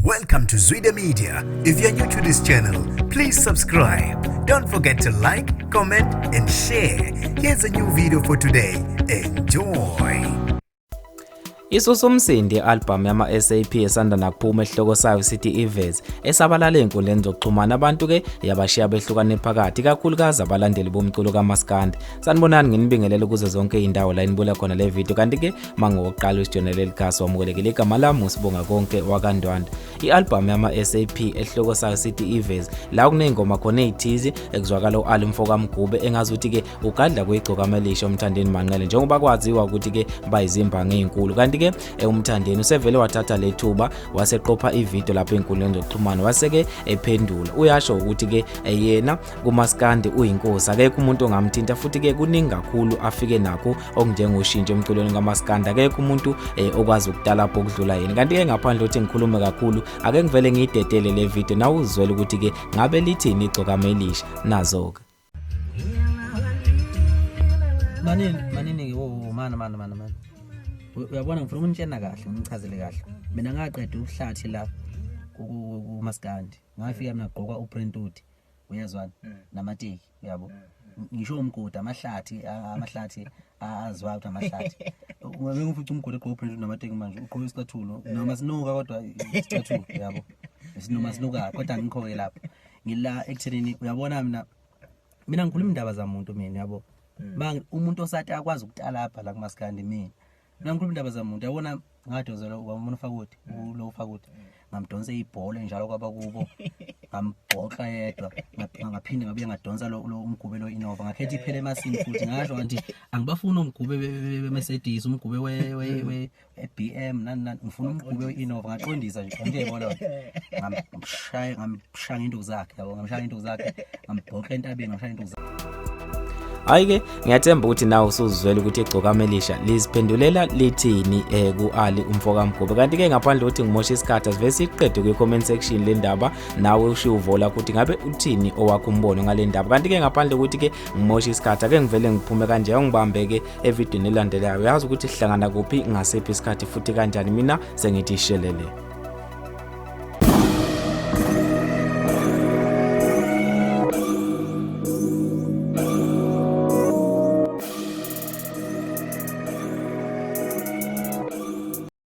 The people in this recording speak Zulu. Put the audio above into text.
Welcome to Zwida Media. If you're new to this channel, please subscribe. Don't forget to like, comment, and share. Here's a new video for today. Enjoy. Isusa umsindi i-albhamu yama-SAP esanda nakuphuma esihloko sayo sithi Ivez esabalala ey'nkundleni zokuxhumana abantu-ke yabashiya behlukane phakathi ikakhulukazi abalandeli bomculo kamaskandi. Sanibonani, nginibingelele kuzo zonke iy'ndawo la enibuka khona le video, kanti-ke mangowokuqala usijona leli khasi wamukelekile. Igama lami uSibongakonke wakaNdwandwe. I-albhamu yama-SAP esihloko sayo sithi Ivez la kuney'ngoma khona ey'thize ekuzwakala u-Ali Mfokamgube engazuthi-ke ugadla kuyigcokama elisha uMthandeni Manqele, njengoba kwaziwa ukuthi-ke bayizimbangi ey'nkulu. Kanti-ke uMthandeni usevele wathatha le thuba waseqopha ividiyo lapho ey'nkundleni zokuxhumana, wase-ke ephendula uyasho ukuthi-ke yena kumaskandi uyinkosi, akekho umuntu ongamthinta, futhi-ke kuningi kakhulu afike nakho okunjengoshintsho emculweni kamaskandi, akekho umuntu okwazi ukutalapho okudlula yena. Kanti-ke ngaphandle ukuthi ngikhulume kakhulu, ake ngivele ngiyidedele le video nawe uzwele ukuthi-ke ngabe lithini igcokama elisha nazo-ke. Manini manini wo mana mana mana mana. Uyabona, ngifuna ukunitshena kahle, ngichazele kahle. Mina ngaqeda ubuhlathi la kumaskandi. Ngafika mina gqoka uprintwood. Uyezwana namateki, uyabo. Ngisho umgodi amahlathi, amahlathi aziwa ukuthi amahlathi. Ungabe ngifica umgodi egqoka uprintwood namateki, manje ugqoka isicathulo noma sinuka, kodwa isicathulo, uyabo. Sinoma sinuka, kodwa ngikho ke lapho. Ngila ekuthenini, uyabona, mina ngikhuluma indaba zamuntu mina, yabo. Ma umuntu osathi akwazi ukutalapha la kumaskandi, mina ngikhuluma indaba zamuntu, yabona. Ngadozela wamona ufakuthi ulo ufakuthi, ngamdonsa ibhola njalo kwaba kubo, ngambhoxa yedwa, ngaphinde ngabuye ngadonsa lo umgube lo Innova, ngakhetha iphele emasini futhi ngasho ngathi angibafuni umgube be-Mercedes, umgube we BM, nani nani, ngifuna umgube we-Innova. Ngaqondisa nje, ngiyayibona, ngamshaya, ngamshaya ngento zakhe, yabo, ngamshaya ngento zakhe, ngambhoxa entabeni, ngamshaya ngento zakhe. Hhayi-ke, ngiyathemba ukuthi nawe usuzizwela ukuthi igcokama elisha liziphendulela lithini ku-Ali umfokaMgube. Kanti-ke ngaphandle kokuthi ngimoshe isikhathi, asivele siyiqede kwi-comment section le ndaba, nawe ushiye uvo lakho ukuthi ngabe uthini owakho umbono ngale ndaba. Kanti-ke ngaphandle kokuthi-ke ngimoshe isikhathi, ake ngivele ngiphume kanje, ungibambe-ke evidweni elandelayo. Uyazi ukuthi sihlangana kuphi, ngasiphi isikhathi futhi kanjani. Mina sengithi shelele.